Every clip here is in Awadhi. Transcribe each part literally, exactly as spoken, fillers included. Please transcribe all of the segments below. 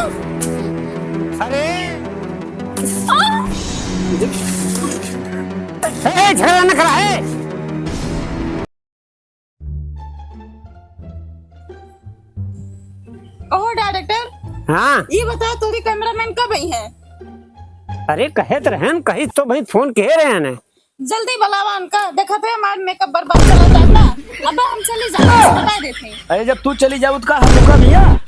अरे, ए, ए, झगड़ा न करा, ए। ओहो डायरेक्टर, हाँ। ये बताओ, तोरी कैमरामैन कब आई है? अरे, कहे त रहन, कही तो भाई फोन कहे रहन है। जल्दी बुलावा उनका, देखा थे हमार मेकअप बर्बाद चला जाता। अब हम चली जाते हैं, बता देते हैं। अरे, जब तू चली जाऊ तो का हम रुका भैया?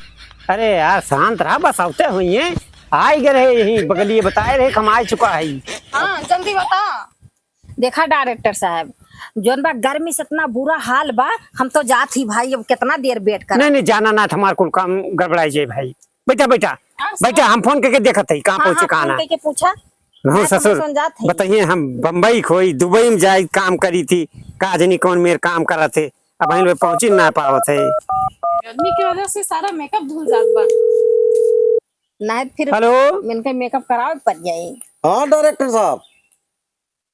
अरे यार, शांत रहा, बस आवते हुई हैं। आई गए रहे यहीं बगलिए, बताए रहे कि हम आ चुका है। हाँ, जल्दी बता। देखा डायरेक्टर साहब, जौन बा गर्मी से इतना बुरा हाल बा, हम तो जात ही भाई, अब कितना देर वेट करब? नहीं, नहीं, जाना ना, हमार कुल काम गड़बड़ाई जाए भाई। बैठा, बैठा, हाँ, बैठा, हम फोन करके देखत हई, कहाँ हाँ, पहुँचे, हाँ, कहाँ फोन ना। करके पूछा। हाँ, मैं तो ससुर, सुन जात हई। बताइए, हम बम्बई खोई, दुबई में जाई, काम करी थी, का जनी कौन मेर काम करत है, अब हम लोग पहुँची ना पावत है। गर्मी की वजह से सारा मेकअप धुल जात बा। नहीं, फिर हेलो। इनका मेकअप करावे पड़ जाई। हाँ, डायरेक्टर साहब।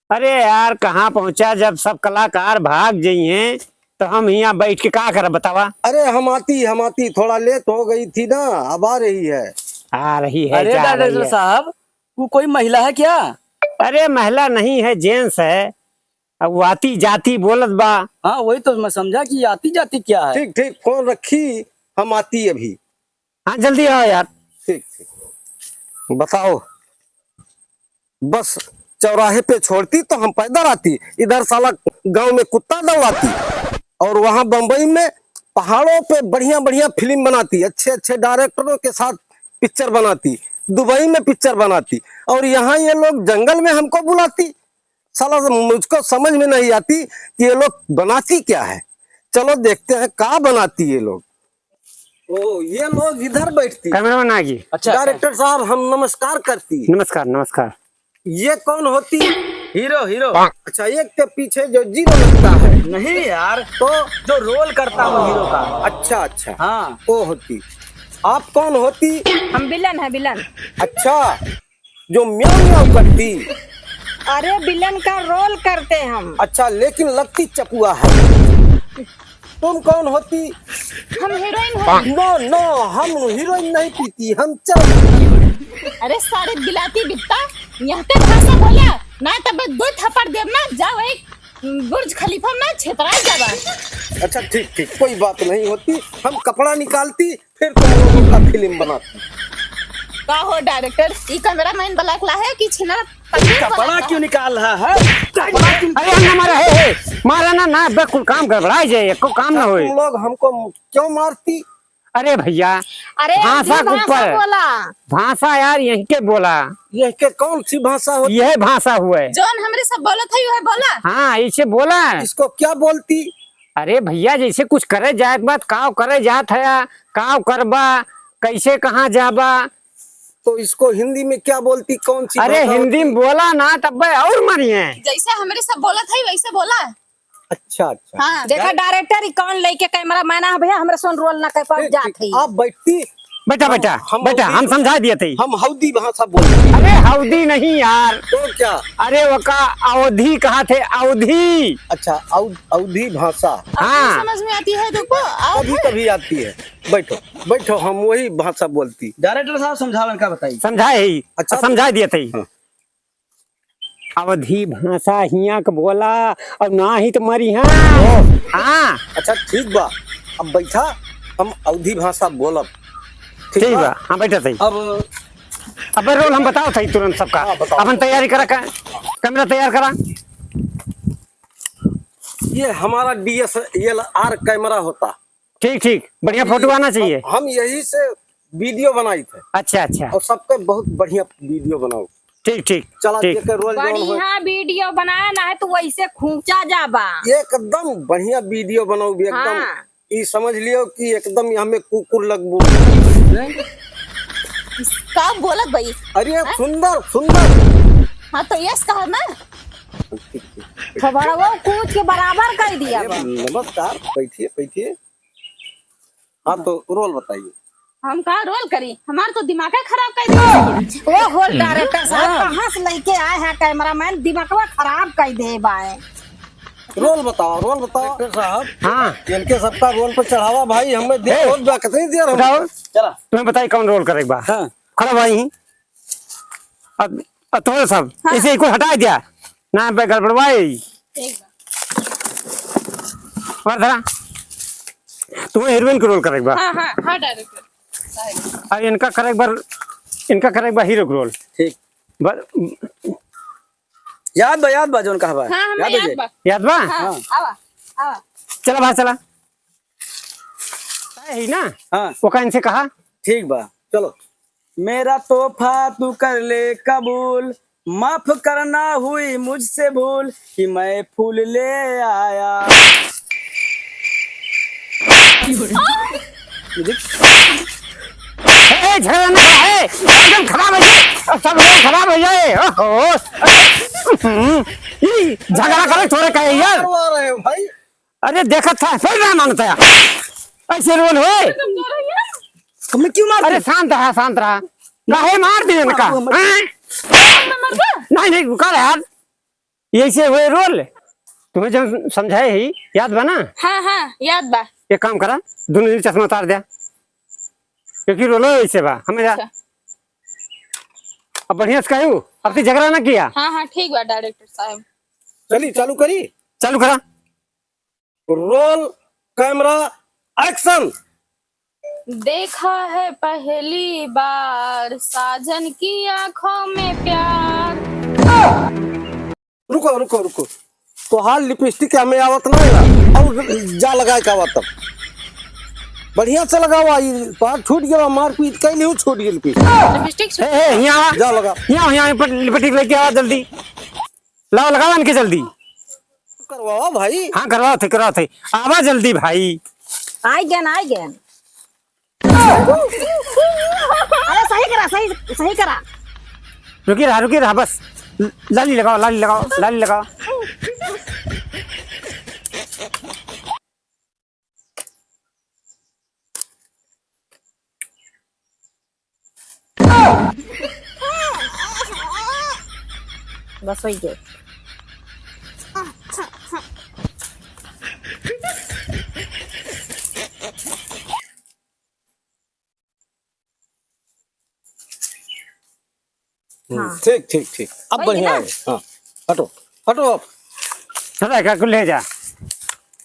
अरे यार, कहाँ पहुँचा, जब सब कलाकार भाग जइहें, तो हम हियाँ बैठ के का करब, बतावा? अरे, हम आती, हम आती, थोड़ा लेट हो गई थी ना, अब आ रही है। आ रही है, अरे जा रही डायरेक्टर है। साहब, वो कोई महिला है क्या? अरे, महिला नहीं है, जेंट्स है। अब वो आती जाती बोलत बा। हाँ, वही तो मैं समझा कि आती जाती क्या है। ठीक, ठीक, फोन रखी, हम आती अभी। हाँ, जल्दी आओ यार। ठीक, ठीक। बताओ, बस चौराहे पे छोड़ती तो हम पैदल आती, इधर साला गांव में कुत्ता दौड़ाती, और वहां बम्बई में पहाड़ों पे बढ़िया बढ़िया फिल्म बनाती, अच्छे अच्छे डायरेक्टरों के साथ पिक्चर बनाती, दुबई में पिक्चर बनाती, और यहाँ ये लोग जंगल में हमको बुलाती। साला, मुझको समझ में नहीं आती कि ये लोग बनाती क्या है। चलो, देखते हैं क्या बनाती ये लोग। ओ, ये लोग इधर बैठती। कैमरामैन आ गई। अच्छा, अच्छा। डायरेक्टर साहब, हम नमस्कार करती। नमस्कार, नमस्कार। ये कौन होती? Hero, hero. अच्छा, एक के पीछे जो जीरो लगता है। नहीं यार, तो? जो रोल करता हो हीरो का। अच्छा, अच्छा। हाँ। वो होती। आप कौन होती? हम विलन है, विलन। अच्छा, जो म्याऊं म्याऊं करती। अरे, विलन का रोल करते हम। अच्छा, लेकिन लगती चपुआ है। तुम कौन होती? हम हीरोइन हो। No, no, हम हीरोइन नहीं पीती, हम चल। अरे सारे बिलाती बित्ता, यहाँ पे भाषा बोला ना, तब दो थप्पड़ देब ना, जाओ एक बुर्ज खलीफा में छितरा जाबा। अच्छा, ठीक, ठीक, कोई बात नहीं होती, हम कपड़ा निकालती, फिर तुम लोगों का फिल्म बनाती। का हो डायरेक्टर, ई कैमरामैन बलाक ला है कि छिनरा पकड़ी कपड़ा बलाक ला क्यों है? निकाल रहा है? कपड़ा क्यों अरे ना मारा, हे, हे, मारा ना, ना, बे, कुल काम गड़बड़ा जाए, एको काम ना होए। तुम लोग हमको क्यों मारती? अरे भैया, अरे भाषा अवधी के भाषा ऊपर। बोला। भाषा यार यहीं के बोला। यह के कौन सी भाषा होती? यह भाषा हुए। जौन हमरे सब बोलत है, वह बोला। हाँ, ऐसे बोला। इसको क्या बोलती? अरे भैया, जैसे कुछ करे जाए के बाद, काव करे जात है, काव करबा, कैसे कहाँ जाबा? तो इसको हिंदी में क्या बोलती, कौन सी अरे भाषा हिंदी होती? में बोला ना, तब और मरिए। जैसे हमरे सब बोलत है, वैसे बोला। अच्छा, अच्छा। हाँ। देखा डायरेक्टर, ई कौन लेके कैमरामैन है भैया, हमरे सोन रोल ना कर पाओ ठीक, जात ठीक। है। आप बैठती। बैठा, हम, बैठा, हम बैठा, अवधी हम समझा दिए थे। हम हौदी भाषा बोलते हैं। अरे हौदी नहीं यार। तो क्या? अरे वका अवधी कहा थे, अवधी। अच्छा, अव-, अवधी भाषा। हाँ। समझ में आती है तुमको? आओ कभी फिर। कभी आती है। बैठो, बैठो, हम वही भाषा बोलती। डायरेक्टर साहब समझावन का बताइए। समझाए ही। अच्छा। समझा दिए थे। हाँ। अवधी भाषा हियाँ के बोला और ना ही तो मरी, हाँ। ओह। हाँ। अच्छा, ठीक बा, अब बैठा, हम अवधी भाषा बोलब। ठीक ठीक बा? बा, हाँ, बैठा सही। अब अबे रोल हम बताओ सही तुरंत सबका। हाँ, बताओ। अपन तैयारी करा, का, कैमरा तैयार करा। ये हमारा डीएसएलआर कैमरा होता। ठीक, ठीक, बढ़िया फोटो आना चाहिए। हम, हम यही से वीडियो बनाई थे। अच्छा, अच्छा। और सबके बहुत बढ़िया वीडियो बनाओ। ठीक, ठीक, चला ठीक। जेकर रोल जौन होए। बढ़िया वीडियो बनाया ना है तो वैसे खूंचा जाबा। एकदम बढ़िया वीडियो बनाओ भी, एकदम। हाँ। ई समझ लियो कि एकदम यहाँ में कुकुर लगबो। का बोलत भाई? अरे हैं? सुंदर, सुंदर। हाँ तो यस कहा ना। थोबड़वो कूच के बराबर कर दिया अरे बा। नमस्कार, बैठिए, बैठिए। हाँ, तो रोल बताइए। हम का रोल करी? हमार तो दिमाग खराब कर दिया। ओ हो डायरेक्टर साहब, हाँ। कहाँ से लेके आए हैं कैमरामैन? दिमागवा खराब कर दे बाए। रोल बतावा, रोल बतावा। डायरेक्टर साहब, हाँ। इनके सबका रोल पे चढ़ावा भाई, हमें दे, ए, रोल बा, कितनी देर हम बताओ। चला। तुम्हें बताई कौन रोल करेक बा? हाँ। खड़ा भाई। अब, अब तोहरे सब, हाँ। इसे एक हटा दिया। ना बे गड़बड़वाई। ठीक बा। और धरा। तुम्हें हीरोइन के रोल करेक बा। हाँ, हाँ, हाँ, डायरेक्टर साहब। अब इनका करेक बा, इनका करेक बा हीरो के रोल। ठीक। ब-, याद बा, याद बा, जौन कहबा। हाँ, हमें याद हो याद जाए। बा। याद बा? हाँ, हाँ। आवा, आवा। चला बाहर चला। है ही ना? हाँ। ओका इनसे कहा। ठीक बा, चलो। मेरा तोहफा तू कर ले कबूल, माफ करना हुई मुझसे भूल कि मैं फूल ले आया। ए, झगड़ा ना है, एकदम खराब हो जाए, अब सब लोग खराब हो जाए। ओहो, हम्म, ई झगड़ा करे थोड़े कहे यार। मारवा रहे हो भाई। अरे देखत था, फिर ना मानता है। ऐसे रोल होए। तुम क्यों मारते? अरे शांत रहा, शांत रहा। काहे मार दिए इनका? मारो, मत। हैं? नहीं, नहीं, रुका यार। ऐसे हुए रोल। तुम्हें जब समझाए ही, याद बा ना? हाँ, हाँ, याद बा। एक काम करा, दोनों जन चश्मा उतार दे। क्योंकि रोलो ऐसे बा, हमें जा-, अच्छा। अब बढ़िया से कहू, अब तू झगड़ा ना किया। हाँ, हाँ, ठीक बा डायरेक्टर साहब। चली, चालू करी? चालू करा। Roll, camera, action. देखा है पहली बार साजन की आंखों में प्यार। रुको, रुको, रुको। तोहार लिपस्टिक हमें आवत ना है, और जा लगाए का आवत तब। बढ़िया से लगावा, ई तोहार छूट गया, मारपीट कैली हूँ, छूट गई लिपस्टिक। लिपस्टिक छूट हे, हे, यहाँ आवा। जा लगा। यहाँ, यहाँ पर लिपस्टिक लेके आवा जल्दी। लाओ, लगावा इनके जल्दी। करवाओ भाई। हाँ, करवाओ थे, करवाओ थे। आवा जल्दी भाई। आइ गए, आइ गए। अरे सही करा, सही, सही करा। रुकी रहा, रुकी रहा, बस। लाली लगाओ, लाली लगाओ, लाली लगाओ। बस होइ गए। हम्म, हाँ। ठीक, ठीक, ठीक। अब बढ़िया है। हाँ, हटो, हटो अब। चला, का कुल ले जा,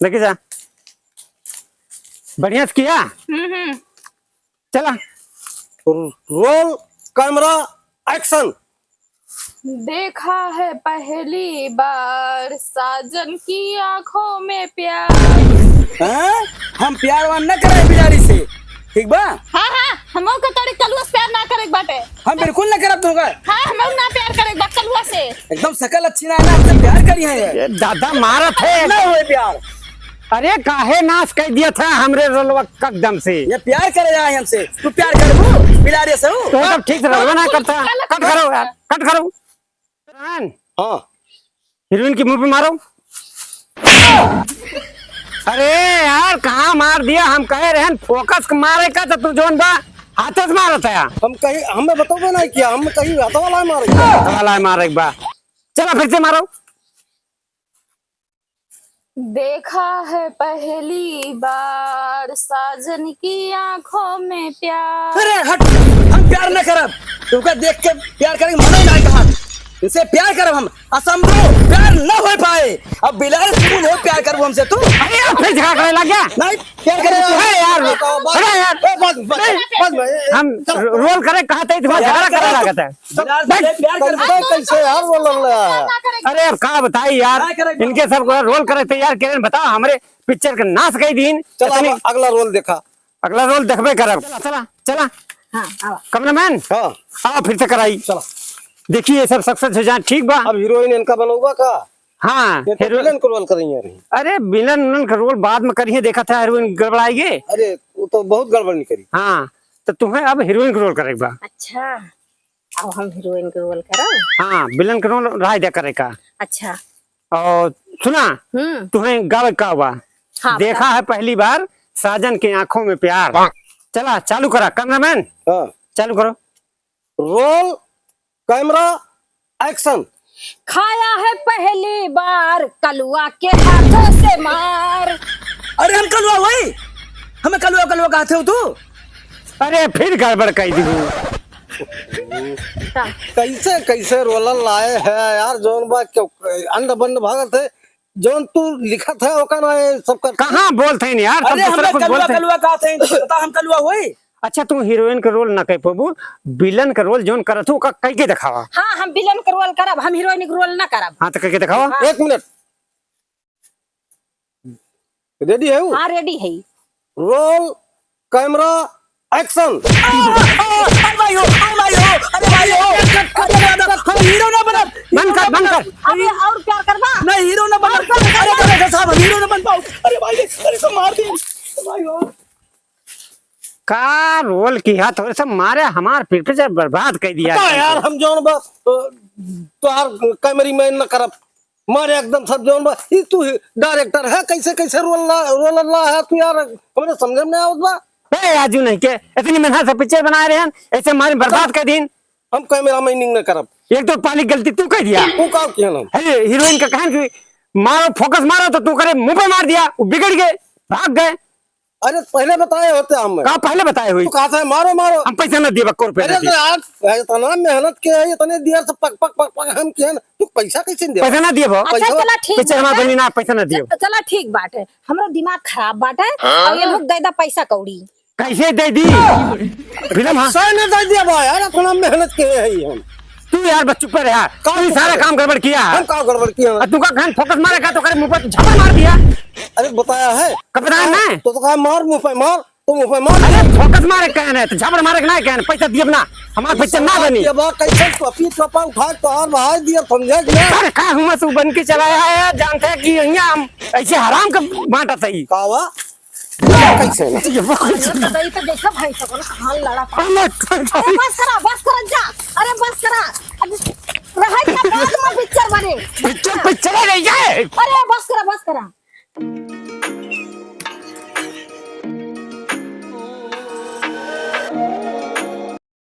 लेके जा। बढ़िया से किया। हम्म, हम्म। चला। Roll, camera, action. देखा है पहली बार साजन की आंखों में प्यार। हैं? हम प्यार वार न करे बिलारी से, ठीक बा? हाँ, हाँ, हमहू के तोरे कलुआ से प्यार ना करे के बाटे। हम बिल्कुल न करब तोहका। हाँ, हमहू ना प्यार करे के बा कलुआ से। एकदम शकल अच्छी ना है ना, हमसे प्यार करी है ये। ये दादा मारत है। ना होए प्यार। अरे काहे नाश कर दिया था हमरे रोलवा कदम से। ये प्यार करे आए हमसे, तू प्यार करबू बिलारी से हूँ? तो सब ठीक से रोलवा ना करता। कट करो यार, कट करो। हाँ। हीरोइन के मुंह पे मारो। अरे यार, कहाँ मार दिया? हम कहे रहन फोकस के मारे का, तो तू जौन बा हाथे से मारत है। हम कहीं, हमें बतौबे नहीं किया, हम कहीं हाथों वाला मारे। हाथों वाला मारे एक बार। चला फिर से मारो। देखा है पहली बार साजन की आंखों में प्यार। अरे हट, हम प्यार न करब। तुमका देख के प्यार करेंगे, मनो ना कहा। इनसे प्यार करब हम, असंभव, प्यार न हो पाए। अब बिलार से पूछो, प्यार करबो हमसे तू? अरे यार, फिर झगड़ा करे लग गया। नहीं, प्यार करे। अरे यार, अरे यार। ए, बस, बस, नहीं। बस, बस, ए, हम चलो। रो-, रोल करे कहा थे, तुम्हारा झगड़ा करे लगा था। बिलार से प्यार करबो। कैसे यार रोल लग रहा है? अरे अब का बताई यार, का करे? इनके सब को रोल करे थे यार, किरण बताओ, हमरे पिक्चर के नाश कई दीन। चलो, अब इतनी अगला रोल देखा। अगला रोल देखबे करब। चला, चला, चला। हाँ, आवा। कैमरामैन, हाँ। आवा फिर से कराई। चला। देखिए, ये सब सक्सेस हो जाए, ठीक बा? अब हीरोइन इनका बनौबा का? हाँ, ये तो हीरो-, विलन को रोल करेंगे अभी। अरे, विलन उलन का रोल बाद में करिए, देखा था हीरोइन गड़बड़ाएगी। अरे, वो तो बहुत गड़बड़ नहीं करी। हाँ, तो तुम्हें अब हीरोइन का रोल करेगा बा। अच्छा। अब हम हीरोइन के रोल करब? हाँ, विलन के रोल रहा दे करे का। अच्छा। और सुना, हम्म। तुम्हें गावे का हुआ? हाँ, देखा बताओ। है पहली बार साजन के आंखों में प्यार। चला, चालू करा, कैमरामैन। हाँ। चालू करो। Roll, camera, action. खाया है पहली बार कलुआ के हाथों से मार। अरे हम कलुआ होई? हमें कलुआ, कलुआ कहत हो तू? अरे फिर गड़बड़ कइ दिहू। कैसे, कैसे रोलन लाए है यार, जौन बा क्यों अंड बंड भागत है, जौन तू लिखत है ओका ना है सब कर। कहाँ बोलत है यार, सब अरे दूसरा हमें कुछ कलुआ, बोलत है। कलुआ कहत है, बता हम कलुआ होई? अच्छा, तू हीरोइन के रोल ना कइ पबू, विलन के रोल जौन करत हू, ओका कइ के देखावा। हाँ, हम विलन के रोल करब, हम हीरोइन के रोल ना करब। हाँ, तो कइ के देखावा। हाँ। एक मिनट, रेडी है वो? हाँ, रेडी है। Roll, camera, action. अरे भाई हो, अरे भाई हो, अरे भाई हो, अरे भाई हो, हम हीरो ना बनब, बंद कर, बंद कर। अबे और प्यार करबा? नहीं, हीरो ना बनब। अरे डायरेक्टर साहब, हम हीरो ना बन पाऊ। अरे भाई, अरे सब मार दिए। अरे भाई हो। का रोल किहा, थोड़े से मारे हमार पिक्चर बर्बाद कइ दिया। पता है यार, हम जौन बा, अ, तोहार कैमरी मैन न करब। मारे एकदम सब जौन बा, ई तू ही डायरेक्टर है, कैसे, कैसे रोल ला, रोल ला है तू यार, हमरे समझ में आवत बा। ए, राजू नहीं के, इतनी मेहनत से पिक्चर बनाए रहे हैं, ऐसे मारे बर्बाद कइ दीन। हम कैमरा मैनिंग न करब। एक तो पहली गलती तू कइ दिया। तू का किया ना? अरे, हीरोइन का कहन कि मारो, फोकस मारो, तो तू करे मुंह पे मार दिया, वो बिगड़ गए, भाग गए। अरे पहले बताए होते हम। का पहले बताए हुई? तू कहत है मारो, मारो। हम पैसा ना दिए, बक्को रुपया अरे ना दिए। तो आज इतना मेहनत के है, इतने देर से पक, पक, पक, पक हम किहन, तू पैसा कैसे दे? पैसा ना दिए भो। अच्छा, पैसा चला ठीक पिक्चर हमार बाटे। बनी ना, पैसा ना दिए। च-, चला ठीक बाटे, हमरो दिमाग खराब बाटे। हाँ? और ये लोग दे दा पैसा कौड़ी। कैसे दे दी? फिल्म हाँ। पैसा ना दे दिया भाई, यार इतना मेहनत के है हम। तू यार बस चुप रह यार। का तू ही चुप सारा रह? काम गड़बड़ किया है। हम का गड़बड़ किया है? और तू का घन फोकस मारे का तो करे मुंह पर झापड़ मार दिया। अरे बताया है। कब बताया हाँ, मैं? तो, तो कहा मार मुंह पे मार, तो मुंह पे मार। अरे फोकस मारे कहन है, तो झापड़ मारे के ना कहन, पैसा दिए ना, हमार पैसा ना बनी। ये बात कैसे टोपी टोपा उठा तोहार भाई दिया समझे कि ना? अरे का हुआ तू बन के चला आया है, जानते हैं कि यहाँ हम ऐसे हराम का बांटा सही। का हुआ? कैसे ना? ये वो कैसे ये तो, ये तो देखो भाई सब लोग कहाँ लड़ा था। अरे अरे बस करा, बस करा जा। अरे बस करा। अरे रहे का बाद में पिक्चर बने। पिक्चर, पिक्चर है नहीं जाए। अरे बस करा, बस करा।